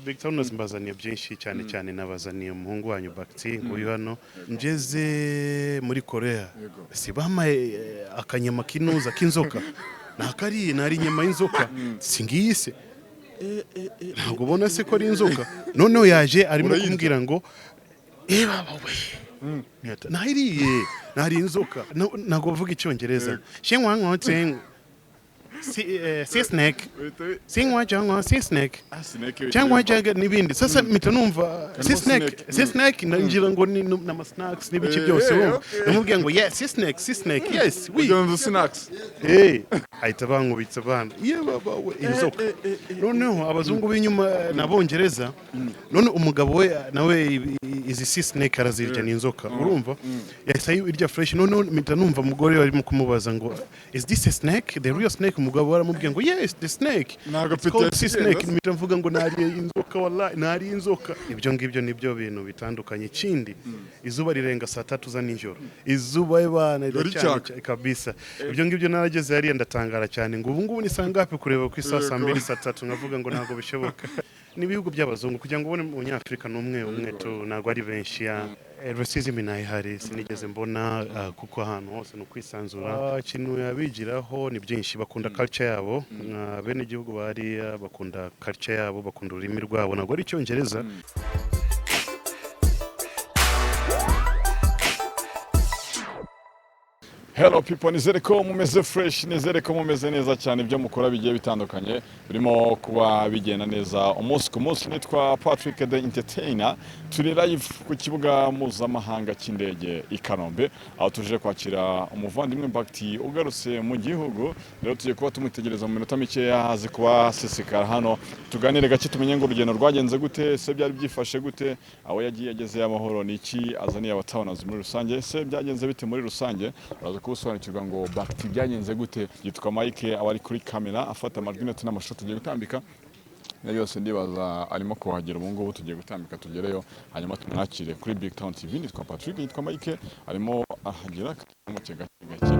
Big Town, mbazaniye byinshi cyane cyane. Nabazaniye umuhungu wanyu Bakti, nguyu hano. Ngeze muri Korea, si bamaye akanyama k'inuza k'inzoka? Nakariye, nari inyama y'inzoka. Si ngiyi se? Ntabwo ubona se ko ari inzoka? Noneho yaje arimo Urayirya? kumbwira ngo baba we, nayiriye, nari inzoka. Ntabwo bavuga Icyongereza. Shinwankotse si snake sinywa cyangwa si snake cyangwa cyangwa n'ibindi. Sasa mpita numva si snake, snake. si snake, ngira ngo ni n'ama snacks n'ibiki byose. Urumva, namubwiye ngo yes, si snake, si snake, yes, oui. Kugira ngo snacks. Ahita bankubitsa abana, ye baba we, inzoka. Noneho abazungu b'inyuma n'Abongereza, none umugabo we nawe izi sea snake arazirya, ni inzoka. Urumva, yahise ayirya fresh. Noneho mpita numva umugore arimo kumubaza ngo: "Is this a snake, the real snake?" Umugabo we aramubwiye ngo: "Yes, the snake." Ntabwo It's called sea Peter. snake. Mpita mvuga ngo nariye inzoka, wallahi nariye inzoka. Ibyo ngibyo nibyo bintu bitandukanye. Ikindi, izuba rirenga saa 3 za nijoro, izuba bana Ricyaka. riracyane kabisa. Ibyo ngibyo narageze hariya ndatangara cyane ngo ubu ngubu ni saa ngapi? Kureba ku isaha, saa 2, saa 3, nkavuga ngo ntabwo bishoboka. N'ibihugu by'abazungu, kugira ngo ubone Umunyafurika n'umwe umwe tu, ntabwo ari benshi. Ya racism ntayihari, sinigeze mbona, kuko ahantu hose ni ukwisanzura. Ikintu yabigiraho ni byinshi. Bakunda culture yabo, nka bene igihugu bariya bakunda culture yabo, bakunda ururimi rwabo, ntabwo ari Icyongereza. Hello people, nizere ko mumeze fresh, nizere ko mumeze neza cyane, ibyo mukora bigiye bitandukanye birimo kuba bigenda neza umunsi ku munsi. Nitwa Patrick the Entertainer, turi live ku kibuga mpuzamahanga cy'indege i Kanombe, aho tuje kwakira umuvandimwe Bakti ugarutse mu gihugu. Rero tugiye kuba tumutegereza mu minota mikeya, azi kuba asesekara hano, tuganire gake, tumenye ngo urugendo rwagenze gute, se byari byifashe gute, aho yagiye agezeyo amahoro, ni iki azaniye abatawunazi muri rusange, se byagenze bite muri rusange. Uraza kubusobanukirwa ngo Bakti byagenze gute. Yitwa Mike, aba ari kuri kamera afata amajwi ndetse n'amashusho tugiye gutambika na yose. Ndibaza arimo kuhagera ubu ngubu, tugiye gutambika tugereyo, hanyuma tumwakire kuri Big Town TV. Nitwa Patrick, yitwa Mike, arimo ahagera gake gake gake.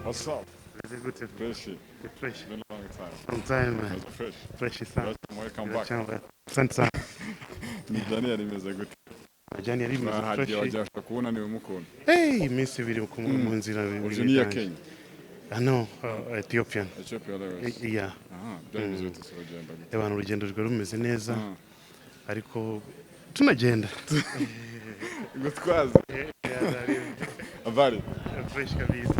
What's up? Fresh. Fresh. Been a long time. Long time, man. Meze fresh. Fresh sana. Welcome back. Asante sana. Ni Daniel, imeze gute? Majani yari imeze Bahagiye fresh. wagira kubona niwe mukunda. Hey, iminsi 2 mu nzira. Uje ni iya Kenya? No, Ethiopian. Ethiopia Airways. Yeah. Aha, byari bimeze bite se, urugendo gute? Abantu, urugendo rwari rumeze neza, ariko tunagenda. Gutwaza. Habari. Fresh kabisa.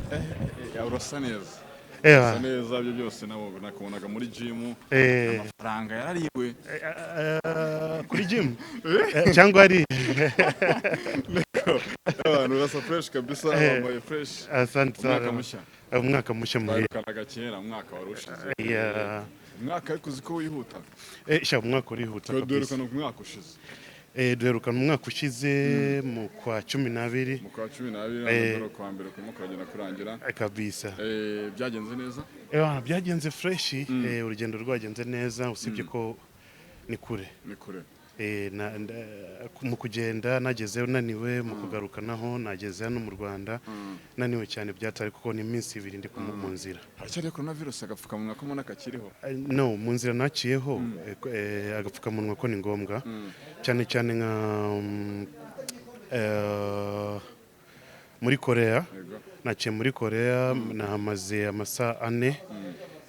Urasa neza. Ewa. Urasa neza, ibyo byose nabo nakubonaga muri gym. Amafaranga yarariwe. Kuri gym cyangwa ari Abantu, urasa fresh kabisa, wambaye fresh. Asante Umwaka sana. mushya. Umwaka mushya muhire. Twarukanaga kera, umwaka wari ushize. Yeah. Umwaka ariko uzi ko wihuta. Sha, umwaka urihuta kabisa. Duherukana umwaka ushize. Duherukana umwaka ushize mu kwa 12. Mu kwa 12, none kwa mbere kurimo kuragenda kurangira. Kabisa. Byagenze neza? Byagenze fresh, urugendo rwagenze neza, usibye ko ni kure. Ni kure. Mu kugenda nagezeyo naniwe, mu kugaruka naho nageze hano mu Rwanda naniwe cyane byatari, kuko ni iminsi 2 ndi mu nzira. Haracyariho coronavirus, agapfukamunwa ko mbona kakiriho? No, mu nzira naciyeho, agapfukamunwa ko ni ngombwa cyane cyane nka muri Korea. Naciye muri Korea, nahamaze amasaha 4,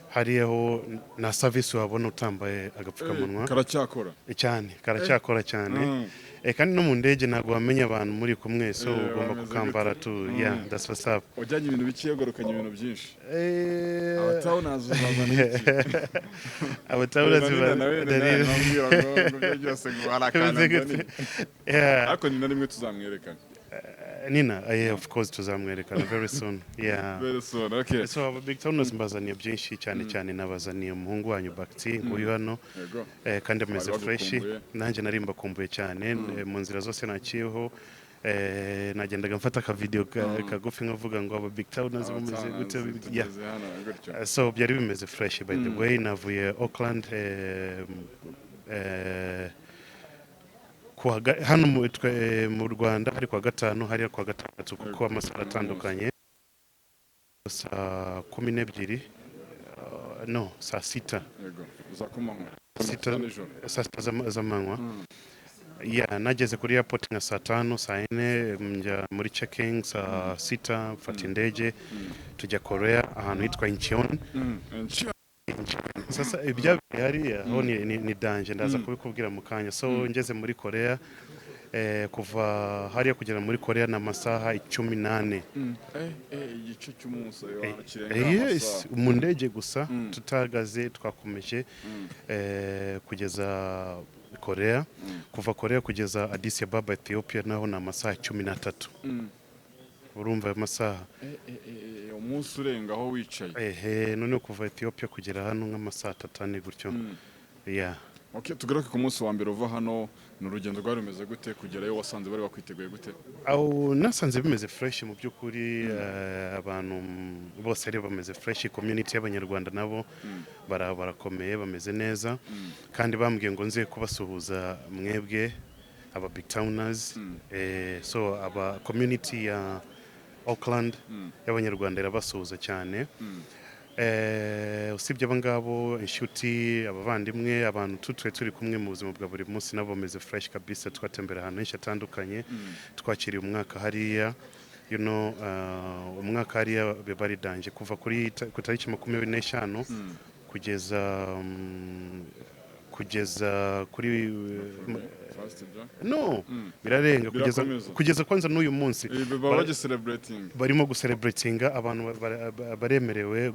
hariho na service wabona utambaye agapfukamunwa. Karacyakora? Cyane, karacyakora cyane. Kandi no mu ndege ntabwo wamenya abantu muri kumwe, so ugomba bameze kukambara gute? tu. Yeah, that's what's up. Ujyanye ibintu bike, ugarukanye ibintu byinshi. Towners uzazana iki? Aba Towners. Nina nawe nambwira ngo ibyo byose ngo hari akantu nzaniye. Yeah. Ariko ni na rimwe tuzamwerekana. Nina, yeah, of course tuzamwerekana very soon, yeah. Very soon, okay. So aba Big Towners mbazaniye byinshi cyane cyane, nabazaniye umuhungu wanyu Bakti, nguyu hano. Kandi ameze Bari fresh. bagukumbuye. Nanjye nari mbakumbuye cyane. Mu nzira zose naciyeho, nagendaga mfata akavideo kagufi nkavuga ngo aba Big Towners bameze gute, yeah. Tugeze hano gutyo. So byari bimeze fresh. By the way, navuye Auckland hano mu Rwanda hari kuwa gatanu, hariya kuwa gatandatu, kuko amasaha atandukanye, saa 12, no, saa sita. Yego, za kumanywa. Sita. Za nijoro. Saa 6 z'amanywa, yeah. Nageze kuri airport nka saa 5, saa 4 njya muri checking, saa 6 mfata indege tujya Korea, ahantu hitwa Incheon. Sasa ibyabereye hariya ho ni danger, ndaza kubikubwira mu kanya. So ngeze muri Korea, kuva hariya kugera muri Korea ni amasaha 14. Igice cy'umunsi kirenga Yes, amasaha. mu ndege gusa tutahagaze, twakomeje kugeza Korea. Kuva Korea kugeza Addis Ababa, Ethiopia, naho ni amasaha 13. Urumva ayo masaha? Umunsi urenga aho wicaye. Ehe, noneho kuva Ethiopia kugera hano nk'amasaha 3, 4 gutyo, yeah. Okay, tugaruke ku munsi wa mbere uva hano. Ni urugendo rwari rumeze gute kugerayo? Wasanze bari bakwiteguye gute? Aho nasanze bimeze fresh mu by'ukuri. Abantu bose ari bameze fresh. Community y'Abanyarwanda nabo barakomeye, bameze neza, kandi bambwiye ngo nze kubasuhuza mwebwe aba Big Towners. So aba community ya Auckland y'Abanyarwanda irabasuhuza cyane. Usibye abo ngabo, inshuti, abavandimwe, abantu tutwe turi kumwe mu buzima bwa buri munsi nabo bameze fresh kabisa. Twatembera ahantu henshi hatandukanye, twakiriye umwaka hariya. Umwaka hariya biba ari danger, kuva ku tariki 25 kugeza kuri First bya no, birarenga kugeza Birakomeza. kugeza kwanza n'uyu munsi. Baba bagicelebrating. Barimo gucelebratinga. Abantu baremerewe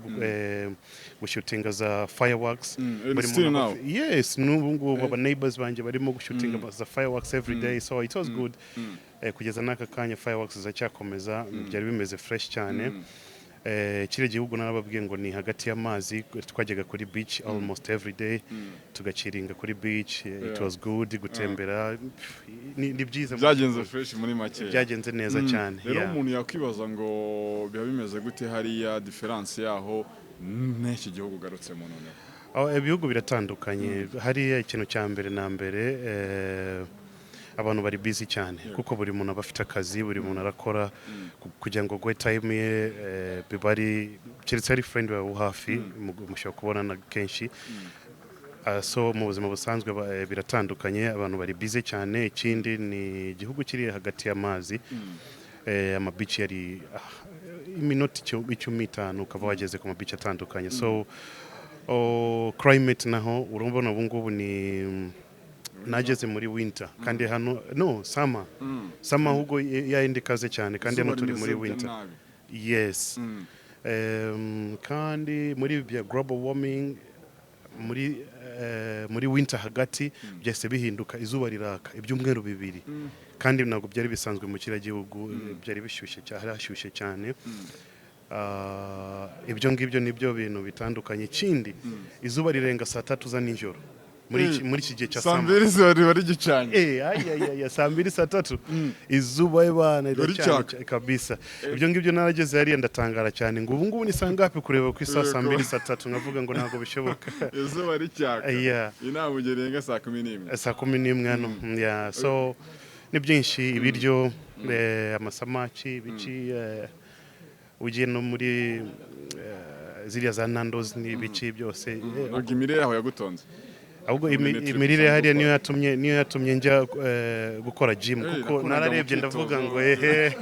gushootinga za fireworks. And Barimo still now? Yes, n'ubu ngubu aba neighbors banjye barimo gushootinga za fireworks every day, so it was good. Kugeza n'aka kanya fireworks ziracyakomeza. Byari bimeze fresh cyane. Kiriya gihugu narababwiye ngo ni hagati y'amazi. Twajyaga kuri beach almost every day, tugaciringa kuri beach. It was good gutembera. Pff, ni byiza. Byagenze fresh muri make. Byagenze neza cyane. Rero umuntu yakwibaza ngo biba bimeze gute hariya, différence yaho n'iki gihugu ugarutsemo noneho? Aho, ibihugu biratandukanye. Hariya ikintu cya mbere na mbere, abantu bari busy cyane, kuko buri muntu aba afite akazi, buri muntu arakora kugira ngo guhe time ye, biba ari keretse ari friend wawe wo hafi mushobora kubonana kenshi. So mu buzima busanzwe biratandukanye, abantu bari busy cyane. Ikindi ni igihugu kiri hagati y'amazi. Amabeach yari iminota 10, 5 ukaba wageze ku mabeach atandukanye. So climate naho urabona ubu ngubu ni nageze muri winter, kandi hano no summer, summer ahubwo yayindi ikaze cyane, kandi hano Izuba turi muri rimeze winter. nabi. Yes. Kandi muri bya global warming, muri winter hagati byahise bihinduka, izuba riraka ibyumweru 2, kandi ntabwo byari bisanzwe mu kiriya gihugu. Byari bishyushye cyane, hari hashyushye cyane. Ibyo ngibyo nibyo bintu bitandukanye. Ikindi, izuba rirenga saa 3 za nijoro muri iki gihe cya Saa summer. 2 izuba riba rigicanye. Ay, ay, ay, saa 2, saa 3 izuba ebana Riba riracana ricaka. Kabisa. Ibyo ngibyo narageze hariya ndatangara cyane ngo ubu ngubu ni saa ngapi kureba ku isaha, saa 2, saa 3, nkavuga ngo ntabwo bishoboka. Izuba ricyaka. Yeah. Inama ugerenga saa 11. Saa 11 hano, yeah. So ni byinshi, ibiryo, amasamaki, ibiki, ugiye no muri ziriya za Nando's n'ibiki byose. Ubwo imirire yaho yagutonze? Ahubwo Muri trip imirire usanzwe hariya ukora. niyo yatumye njya gukora gym, kuko Nakoraga nararebye mu ndavuga myitozo. ngo ehe,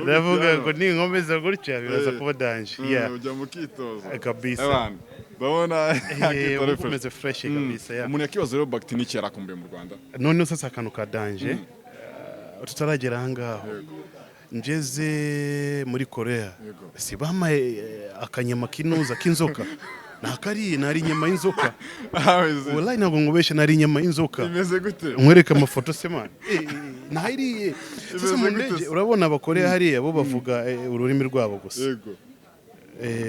ndavuga ngo ninkomeza gutya biraza kuba danger, yeah. Ujya mu kitozo. Kabisa. Ebana, ndabona akitozo Ubu fresh. umeze fresh kabisa, yeah. Umuntu yakibaza rero, Bagiti n'iki yarakumbuye mu Rwanda? Noneho sasa akantu ka danger, tutaragera aha ngaho. Ngeze muri Korea, si bamaye akanyama k'inuza k'inzoka? Nakariye, nari inyama y'inzoka. Wallahi ntabwo ngubesha, nari inyama y'inzoka. Imeze gute? Nkwereke amafoto se man? Nayiriye sasa mu Imeze gute ndege. Se? Urabona Abakoreya hariya bo bavuga ururimi rwabo gusa.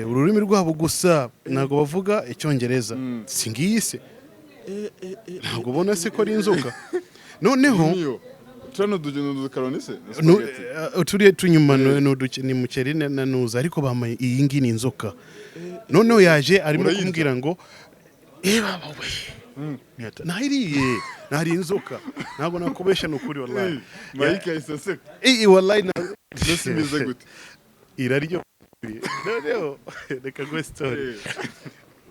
Ururimi rwabo gusa, ntabwo bavuga Icyongereza. Si ngiyi se? Ntabwo ubona se ko ari inzoka noneho? Niyo turiya ni udukaroni se? Ni spaghetti? Turiya tunyuma ni muceri na nuza, ariko bamaye iyi ngiyi ni inzoka. Noneho yaje arimo Urayirya? kumbwira ngo baba we. Nayiriye, nari inzoka, ntabwo nakubesha, ni ukuri wallahi. Mike yahise aseka. Wallahi Mbese imeze gute? Iraryo. Noneho reka guhe story.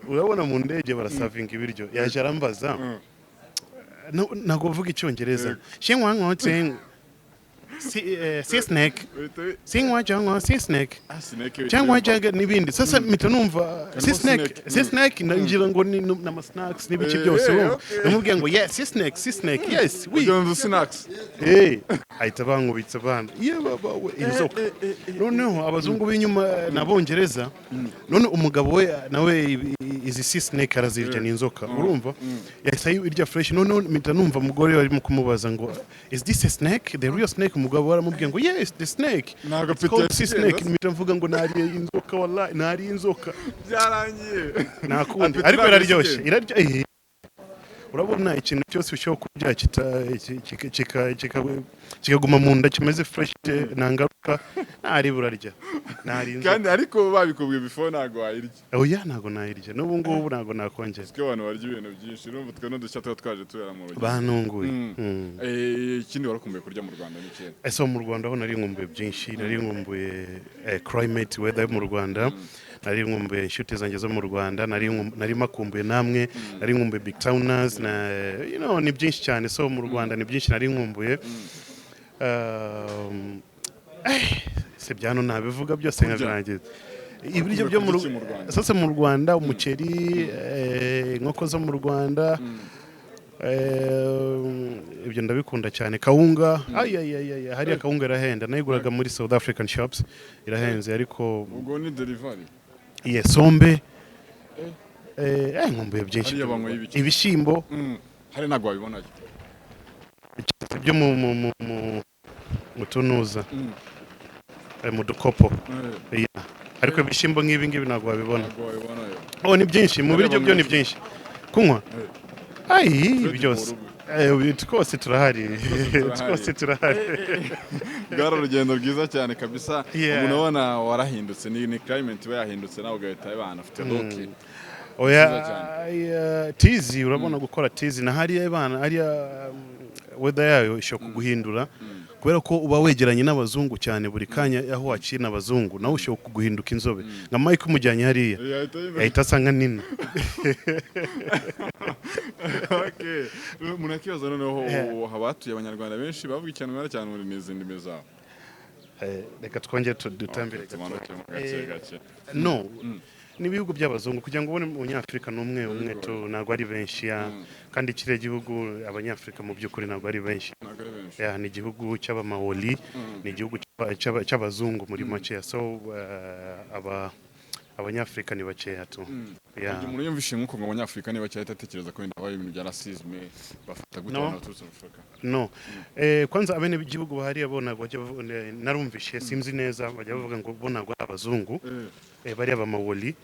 Urabona mu ndege barasavinga ibiryo, yaje arambaza. No, ntabwo bavuga Icyongereza. Shinwankotse si snake. Sinywa cyangwa si snake. Ah, snake. Cyangwa cyangwa n'ibindi. Sasa mpita numva si Harimo snake, snake. si snake, ngira ngo ni n'ama snacks n'ibiki byose. Urumva ndamubwiye ngo yes, si snake, si snake, yes, oui. Kugira ngo snacks. Ahita bankubitsa abana, ye baba we, inzoka. Noneho abazungu b'inyuma n'Abongereza, none umugabo we nawe izi sea snake arazirya, ni inzoka. Urumva yahise ayirya fresh. Noneho mpita numva umugore arimo kumubaza ngo "Is this a snake, the real snake?" Umugabo we aramubwiye ngo "Yes, the snake." Ntabwo It's called Peter sea snake. Mpita mvuga ngo nariye inzoka, wallahi nariye inzoka. Byarangiye. Nakundi. Apeti Ariko ntabwo iraryoshye. isigaye. Iraryoshye. Urabona ikintu cyose ushobora kurya kikaguma mu nda kimeze fresh, nta ngaruka, ntari burarya ntari inzoka. Kandi ariko babikubwiye before, ntabwo wayirya? Oya, ntabwo nayirya, n'ubu ngubu ntabwo nakongera. Kuko abantu barya ibintu byinshi, urumva twe n'udushya tuba twaje tubera mu rugo. Bantunguye. Ikindi warakumbuye kurya mu Rwanda ni ikihe? Ese mu Rwanda ho nari nkumbuye byinshi. Nari nkumbuye climate, weather yo mu Rwanda, nari nkumbuye inshuti zanjye zo mu Rwanda, nari makumbuye namwe, nari nkumbuye big towners na ni byinshi cyane. So mu Rwanda ni byinshi nari nkumbuye. Se byano nabivuga byose Kurya. nkabirangiza? Ibiryo byo mu Kurya iki mu Rwanda? Sasa mu Rwanda umuceri, inkoko zo mu Rwanda, ibyo ndabikunda cyane. Kawunga, ay ay ay ay, hariya kawunga irahenda, nayiguraga muri South African shops, irahenze ariko. Ubwo ni delivery. Iye sombe, nkumbuye byinshi. Hariya banywa ibiki? Ibishyimbo. Hari ntabwo wabibonayo. Byo mu tunuza, mu dukopo. Yeah. Ariko ibishyimbo nk'ibi ngibi ntabwo wabibona. Ntabwo wabibonayo. Oh, ni byinshi mu Hariya biryo byo ni banywa iki? byinshi. Kunywa, ayi, Fred byose. Paul. Twose turahari. Turahari. Twose turahari. Bwari urugendo rwiza cyane kabisa. Yeah. Umuntu ubona warahindutse, ni climate iba yahindutse, nawe ugahita ibana ufite look Oya. Nziza cyane. Tizi, urabona gukora tizi na hariya bana, hariya weather yayo ishobora kuguhindura kubera ko uba wegeranye n'abazungu cyane buri kanya. Aho wakira n'abazungu nawe ushobora kuguhinduka inzobe nka Mike umujyanye hariya, Yahita yumva- yahita asa nka Nina. Okay. Umuntu akibaza noneho, haba hatuye Abanyarwanda benshi bavuga Ikinyarwanda cyane muri n'izindi ndimi zabo? Reka twongere dutambire. Okay, tumanuke mu gake gake. No, n'ibihugu by'abazungu, kugira ngo ubone Umunyafurika ni umwe umwe tu, ntabwo ari benshi ya. Kandi kiriya gihugu Abanyafurika mu by'ukuri ntabwo ari benshi. Ntabwo ari benshi. Ya, ni igihugu cy'Abamawoli, ni igihugu cy'abazungu muri makeya. So aba Abanyafurika ni bakeya tu ya. Igihe umuntu yumvishe nk'uko ngo Abanyafurika niba cyahita atekereza ko wenda habaye ibintu bya racisme, bafata gute No. abantu baturutse mu Afurika? No, kwanza abene b'igihugu bahariya bo ntabwo bajya narumvishe, sinzi neza, bajya bavuga ngo bo ntabwo ari abazungu, bariya Bamawoli.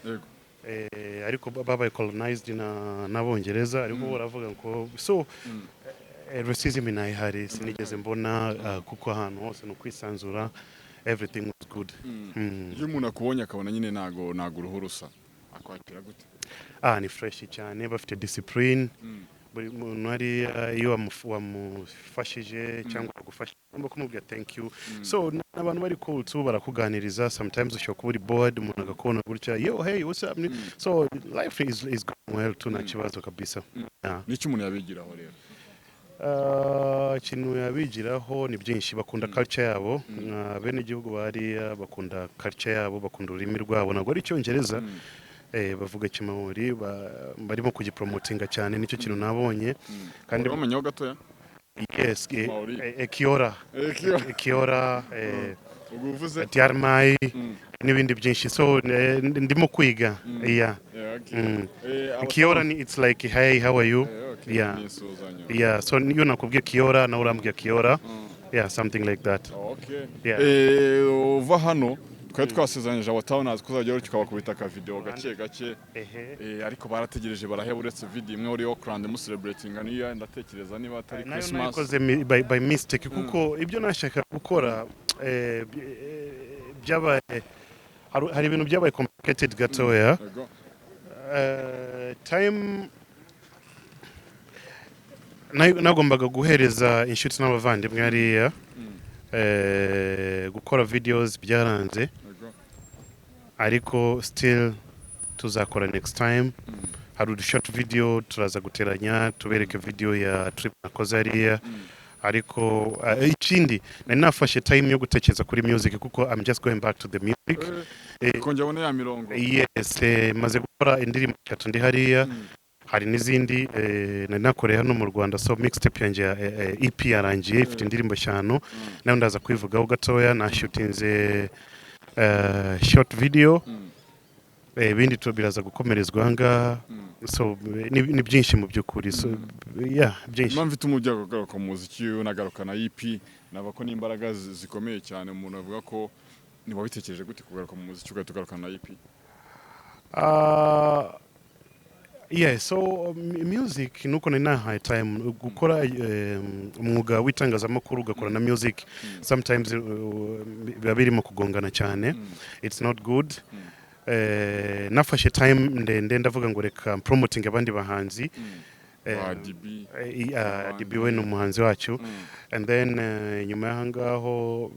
Ariko babaye colonized na n'Abongereza, ariko bo baravuga ngo so racism ntayihari, sinigeze mbona, kuko ahantu hose ni ukwisanzura, everything was good. Iyo umuntu akubonye akabona nyine ntago uruhu rusa, akwakira gute? Ah, ni fresh cyane, bafite discipline. Buri muntu hariya iyo wamufashije cyangwa agufasha ugomba kumubwira "Thank you." So n'abantu bari cool too, barakuganiriza. Sometimes ushobora kuba uri bored, umuntu agakubona gutya, "Yo, hey, what's up?" So life is going well tu, nta kibazo kabisa. Yeah. N'icyo umuntu yabigiraho rero? Ikintu yabigiraho ni byinshi. Bakunda culture yabo. Nka bene igihugu bariya bakunda culture yabo, bakunda ururimi rwabo, ntabwo ari Icyongereza, bavuga Kimawori, barimo kugipromotinga cyane, nicyo kintu nabonye kandi. Wamenyeho gatoya? Yes. Maori. Kia ora. Kia ora. Kia ora. Ubwo uvuze Diarmai n'ibindi byinshi. So ndimo kwiga, yeah. Yeah, okay. Kia ora ni, it's like, "Hey, how are you?" Okay, Yeah. ni isuhuzanyo. Yeah, so niyo nakubwiye kia ora, nawe urambwira kia ora. Yeah, something like that. Okay. Yeah. Uva hano twari twasezeranyije abatabonazi ko uzajya ukabakubita akavideo gake gake. Ehe. Ariko barategereje baraheba, uretse video imwe uri Auckland mu celebrating, niyo ndatekereza niba atari Nayo Christmas. nayikoze by mistake, kuko ibyo nashaka gukora byabaye, hari ibintu byabaye complicated gatoya. Yego. Time nagombaga guhereza inshuti n'abavandimwe hariya, gukora videos byaranze. Ariko still tuzakora next time. Hari udu short video turaza guteranya, tubereke video ya trip nakoze hariya. Ariko ikindi nari nafashe time yo gutekereza kuri music, kuko I'm just going back to the music. Kongera ubone ya mirongo. Yes, maze gukora indirimbo eshatu ndi hariya. Hari n'izindi nari nakoreye hano mu Rwanda. So mixtape yanjye ya EP yarangiye, ifite indirimbo eshanu, nayo ndaza kwivugaho gatoya. Nashutinze short video. Ibindi tu biraza gukomerezwa aha ngaha. So ni byinshi mu by'ukuri. So yeah, byinshi. Impamvu ituma ujya kugaruka mu muziki, unagaruka na EP, nava ko n'imbaraga zikomeye cyane. Umuntu avuga ko ntiwabitekereje gute kugaruka mu muziki ugahita ugaruka na EP? Yeah, so music nuko nari nahaye time gukora umwuga w'itangazamakuru, ugakora na music, sometimes biba birimo kugongana cyane. It's not good. Nafashe time ndende, ndavuga ngo reka promoting abandi bahanzi. Ba DB. DB we ni umuhanzi wacu. And then nyuma y'aho ngaho,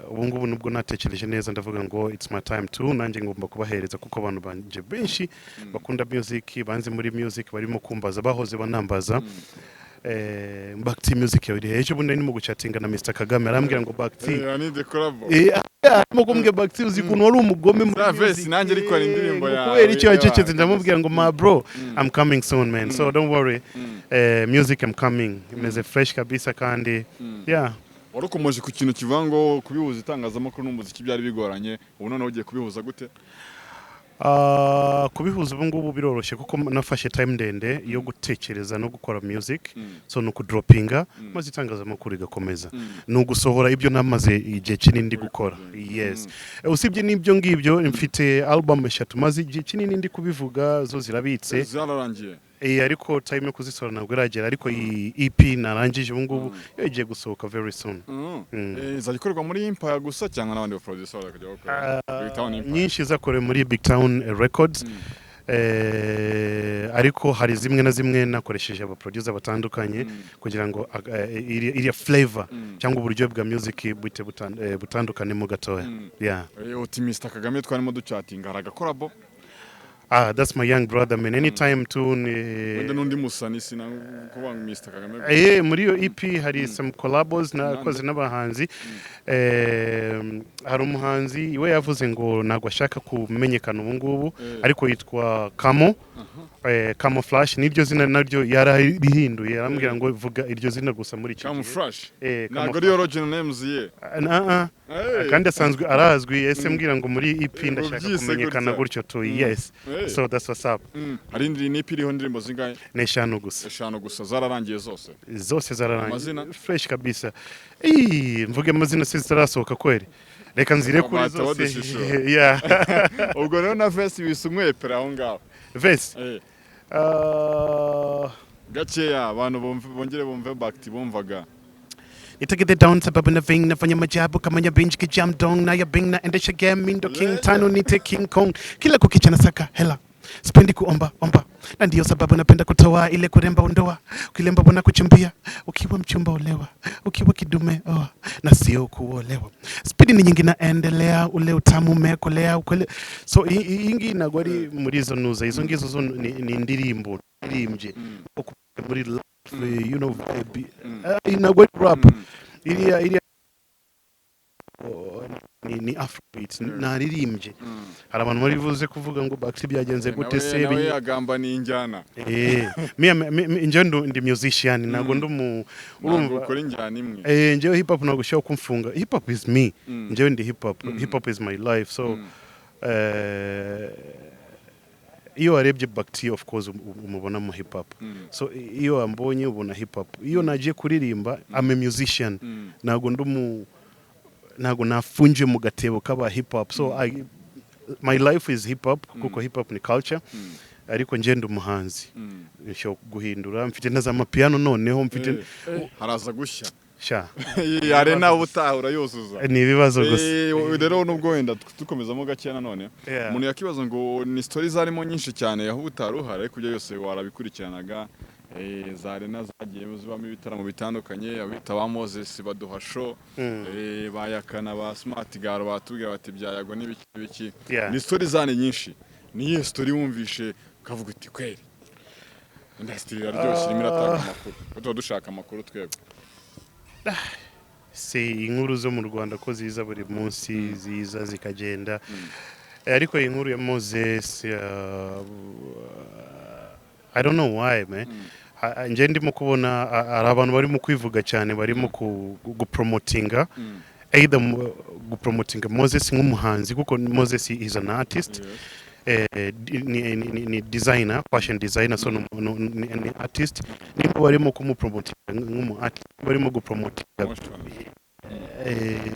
ubu ngubu nubwo natekereje neza, ndavuga ngo it's my time too, nanjye ngomba kubahereza, kuko abantu banje benshi bakunda music, banzi muri music, barimo kumbaza, bahoze banambaza Bac-T, music yawe iri he? Ejo bundi ndimo guchatinga na Mr Kagame, arambwira ngo Bac-T I need the collab. Arimo kumbwira, "Bac-T, uzi ukuntu wari umugome muri Za verse music." nanjye ariko hari indirimbo Ngo yawe, kubera icyo yacecetse. Ndamubwira ngo, "Ma bro, I'm coming soon, man, so don't worry." Music, I'm coming, imeze fresh kabisa kandi yeah. Wari ukomeje ku kintu kivuga ngo kubihuza itangazamakuru n'umuziki byari bigoranye. Ubu noneho ugiye kubihuza gute? Kubihuza ubu ngubu biroroshye, kuko nafashe time ndende yo gutekereza no gukora music. So ni ukudropinga maze itangazamakuru rigakomeza, ni ugusohora ibyo namaze igihe kinini ndi gukora. Yes. Usibye n'ibyo ngibyo, mfite album eshatu maze igihe kinini ndi kubivuga, zo zirabitse. Zararangiye? Ariko time yo kuzisohora ntabwo iragera. Ariko iyi EP narangije ubu ngubu yo igiye gusohoka very soon. Izajya ikorerwa muri Empire gusa cyangwa n'abandi ba producer bakajya bakora Big Town Empire? Nyinshi zakorewe muri Big Town Records. Ariko hari zimwe na zimwe nakoresheje aba producer batandukanye kugira ngo iriya flavor cyangwa uburyo bwa music buhite butandukanemo gatoya, yeah. Uti Mr Kagame twarimo duchatinga, hari agacollabo? Ah, that's my young brother, man. Anytime too. Wenda n'undi musani, sina kuvuga ngo Mr Kagame gusa. Muri iyo EP hari some collabos nakoze n'abahanzi. Hari umuhanzi we yavuze ngo ntabwo ashaka kumenyekana ubu ngubu, ariko yitwa Kamo, Kamo Flash niryo zina, naryo yararihinduye, arambwira ngo vuga iryo zina gusa muri iki gihe. Camouflage. Kamo. Ntabwo ari original names ye? Ah, ah. Kandi asanzwe arazwi. Ese mbwira ngo muri EP ndashaka Ubyise kumenyekana gutya. gutyo tu. Yes. So that's what's up. Hari indi ni EP iriho indirimbo zingahe? Ni eshanu gusa. Eshanu gusa, zararangiye zose? Zose zararangiye. Amazina? Fresh kabisa. Ii, mvuge amazina se zitarasohoka kweri? Reka nzire kuri Bahita zose. badushishura. Yeah. Ubwo rero na verse wise umwepera aho ngaho. Verse? Gakeya abantu bongere bumve Bac-T bumvaga. Nitegete down sababu na ving nafanya majabu kama ya binge kijam dong na ya bing na endesha game mindo king tano nite King Kong. Kila kukicha nasaka hela, sipendi kuomba omba, na ndiyo sababu napenda kutoa ile kuremba ondoa ukilemba bona kuchimbia. Ukiwa mchumba olewa, ukiwa kidume oa na sio kuolewa. Spidi ni nyingi naendelea, ule utamu umekolea ukwele. So iyi ngiyi ntabwo ari muri izo nuza, izo ngizo zo ni indirimbo naririmbye muri life, you know, vibe. Ntabwo ari rap iriya. Oh, ni afrobeat naririmbye. Hari abantu bari buze kuvuga ngo Bac-T byagenze gute se? Nawe yagambaniye injyana. Njyewe ndi musician, ntabwo ndi umu Ntabwo urumva ukora injyana imwe. Njyewe hip hop ntabwo ushobora kumfunga. Hip hop is me. Njyewe ndi hip hop. Hip hop is my life. So iyo warebye Bac-T, of course umubona mu hip hop. So iyo wambonye ubona hip hop. Iyo nagiye kuririmba, I'm a musician. Ntabwo ndi umu ntabwo nafungiye mu gatebo k'aba hip hop. So my life is hip hop, kuko hip hop ni culture, ariko njye ndi umuhanzi. Nshobora guhindura, mfite na za mapiano, noneho mfite Haraza gushya. Sha. Iyi arena ubutaha urayuzuza. Ni ibibazo gusa. Rero nubwo wenda dukomezamo gakeya nanone, umuntu yakibaza ngo ni story zarimo nyinshi cyane aho utari uhari, ariko ibyo byose warabikurikiranaga. Za arena zagiye zibamo ibitaramo bitandukanye, abita ba Moses baduha show, bayakana ba Smart Garo batubwira bati byayago n'ibiki n'ibiki. Ni story zane nyinshi. Ni iyihe story wumvishe ukavuga uti kweri industry iraryoshye, irimo iratanga amakuru, kuko tuba dushaka amakuru twebwe? Si inkuru zo mu Rwanda ko ziza buri munsi, ziza zikagenda. Ariko iyi nkuru ya Moses, I don't know why, man. Njye ndimo kubona hari abantu barimo kwivuga cyane, barimo gupromotinga, either gupromotinga Moses nk'umuhanzi, kuko Moses is an artist. Ni designer, fashion designer, so ni artist. Nimba barimo kumupromotinga nk'umu artist, barimo gupromotinga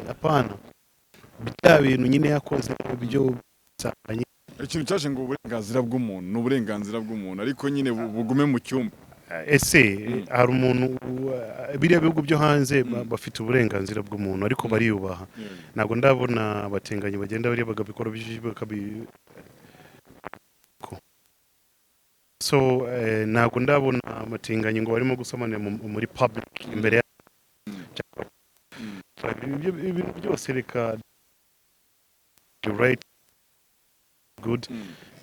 apana bya bintu nyine yakoze byo bisanganye. Ikintu cyaje ngo uburenganzira bw'umuntu ni uburenganzira bw'umuntu, ariko nyine bugume mu cyumba. Ese hari umuntu biriya bihugu byo hanze bafite uburenganzira bw'umuntu, ariko bariyubaha. Ntabwo ndabona abatinganyi bagenda bariya bagabikora so ntabwo ndabona abatinganyi ngo barimo gusomanira muri public imbere ya. So, ibyo ibintu byose reka right, good,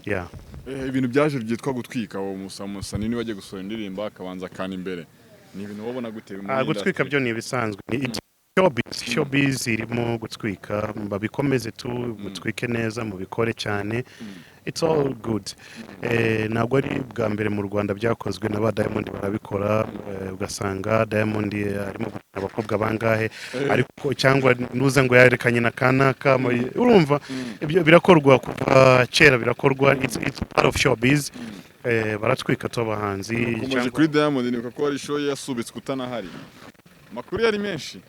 yeah. Ibintu byaje byitwa gutwika, uwo musa niba agiye gusohora indirimbo akabanza akana imbere, ni ibintu wabona gute muri Gutwika industry? Byo ni ibisanzwe. Ni it's showbiz. Showbiz irimo gutwika. Babikomeze tu, mutwike neza, mubikore cyane, it's all good. Ntabwo ari bwa mbere mu Rwanda byakozwe, na ba Diamond barabikora. Ugasanga Diamond arimo gukina abakobwa bangahe, ariko cyangwa nuza ngo yarekanye na kanaka, urumva ibyo birakorwa kuva kera, birakorwa. It's part of showbiz. Baratwika tu abahanzi. Ukomeje kuri Diamond, nibuka ko hari show ye yasubitswe utanahari, amakuru yari menshi.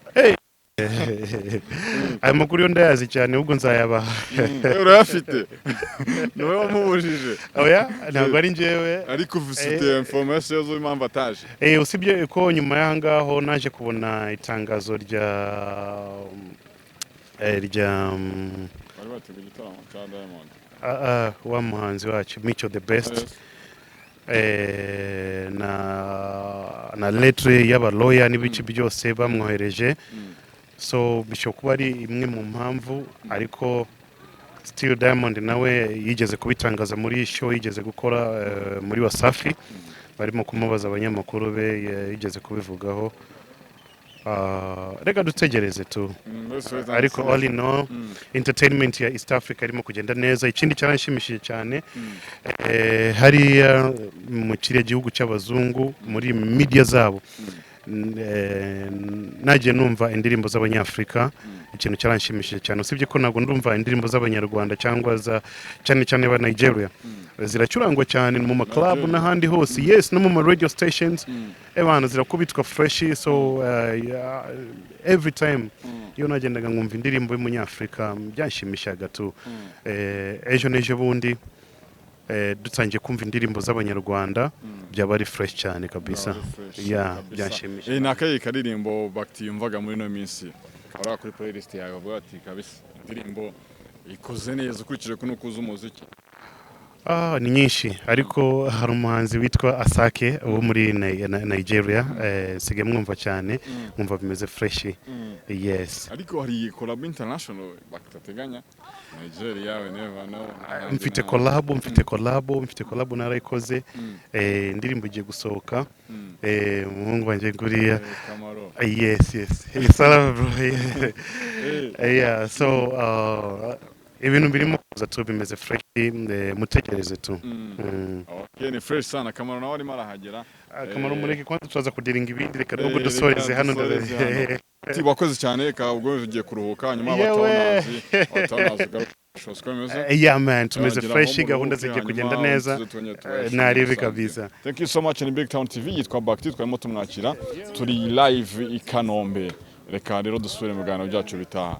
Aya makuru yo ndayazi cyane, ahubwo nzayabaha. Urayafite, niwe wamubujije? Oya, ntabwo ari njyewe. Ariko ufite information z'impamvu ataje? Usibye ko nyuma y'aha ngaho naje kubona itangazo rya Bari bateguye igitaramo cya Diamond. Wa muhanzi wacu Mico The Best. Na lettre y'abaloya n'ibice byose bamwohereje. So bishobora kuba ari imwe mu mpamvu, ariko still Diamond nawe yigeze kubitangaza muri show yigeze gukora muri Wasafi, barimo kumubaza abanyamakuru be, yigeze kubivugaho. Reka dutegereze tu. Let's wait and Ariko see. all in all, entertainment ya East Africa irimo kugenda neza. Ikindi cyaranshimishije cyane, hariya mu kiriya gihugu cy'abazungu, muri media zabo, nagiye numva indirimbo z'abanyafurika. Ikintu cyaranshimishije cyane, usibye ko ntabwo ndumva indirimbo z'abanyarwanda cyangwa za cyane cyane ba Nigeria, ziracurangwa cyane mu ma club Nigeria. n'ahandi hose, yes, no mu ma radio stations. Ebana zirakubitwa fresh. So yeah, every time iyo nagendaga nkumva indirimbo y'umunyafurika byanshimishaga tu. Ejo n'ejo bundi dutangiye kumva indirimbo z'abanyarwanda, byaba ari fresh cyane kabisa. Byaba ari fresh, Yeah, kabisa. byanshimisha. Ni akahe karirimbo Bac-T yumvaga muri ino minsi kabara kuri playlist yawe bavuga ati kabisa indirimbo ikoze neza, ukurikije ko nuko uzi umuziki? Ah, ni nyinshi, ariko hari umuhanzi witwa Asake wo muri Nigeria, sigaye mwumva cyane, mwumva bimeze fresh, yes. Ariko hari collab international batateganya? Nigeria, we never know. N'ahandi Mfite n'ahandi. collab, mfite collab, mfite collab, narayikoze. Indirimbo igiye gusohoka. Umuhungu wanjye nguriya. Kamaro. Yes, hey, salam bro, yeah. Yeah, so ibintu birimo kuza tu, bimeze fresh, mutegereze tu. Okay, ni fresh sana. Kamaro nawe arimo arahagera. Akamaro, mureke kwanza turaza kudiringa ibindi, reka nubwo Reka dusoreze hano. Dusoreze hano. Ati wakoze cyane, reka ubwo ugiye kuruhuka, hanyuma Yewe. abatawunazi ugaruka, uko bimeze. Yeah man, tumeze Wagira fresh, aho gahunda muruhuke, zigiye kugenda hanyuma neza. tuze twongere tubashe Narebe musanzwe. kabisa. Thank you so much. Ni Big Town TV, yitwa Bakti, twarimo tumwakira, turi live i Kanombe. Reka rero dusubire mu biganiro byacu bitaha.